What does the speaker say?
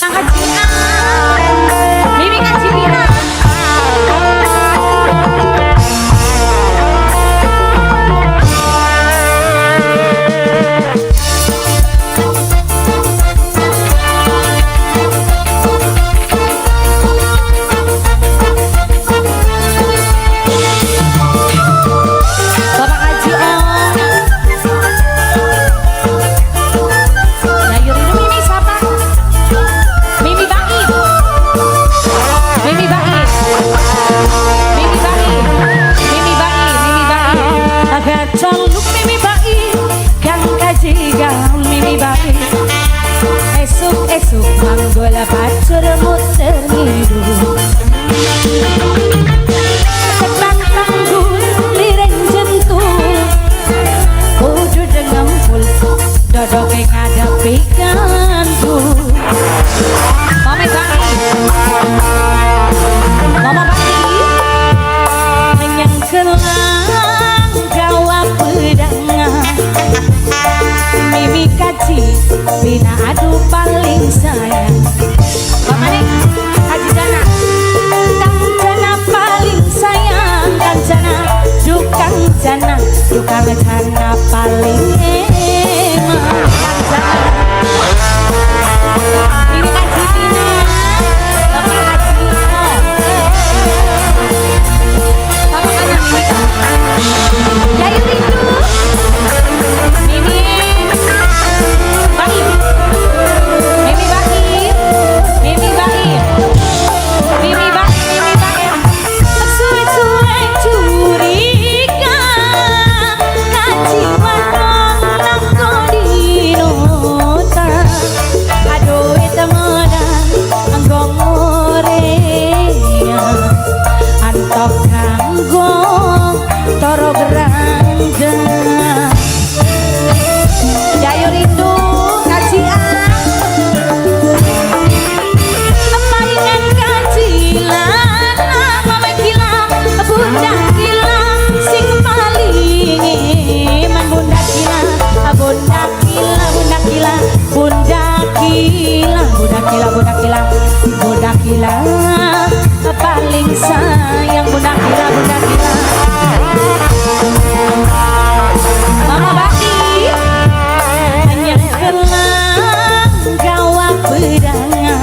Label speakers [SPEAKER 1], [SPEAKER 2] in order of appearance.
[SPEAKER 1] Kang Haji A. Mimi Kaji Pina. Bapak Haji Om. Yayu Rindu Mimi siapa? Mimi Baim. Mimi Baim. Mimi Baim. Mimi Baim, Mimi Baim. Agak coluk Mimi Baim, kang kaji gaun Mimi Baim. Esuk-esuk manggola bacur muter ngidul. Tebang tanggul lireng jentul. Kudu dengempul dodoke ngadepi kantu. Mama Baim. Mama Baim. Menyang kelang gawa pedangan. Mimi kaji bina adu paling sayang. Mama nih Haji Jana. Kang Jana paling sayang. Kang Jana dukang Jana, dukang Jana paling eman. Kang Jana. Mimi kaji bina. Bapak Haji O. Bapak kanan Mimi Kak. Yayu Rindu. Mimi Baim. Mimi Baim. Mimi Baim. Mimi Baim, Mimi Baim. Suwe-suwe curiga kaji wadon nang kodinota. Aduh temenan anggo ngorea. Antok kanggo toro geranggang. Yayu Rindu kaji A. Mainan kaji lanang, mama gila, bunda gila, sing paling eman bunda gila, bunda gila, bunda gila, bunda gila, bunda gila, bunda gila, bunda gila, paling sayang bunda gila, bunda gila. Mama Baki hanya kelang gawa pedangan.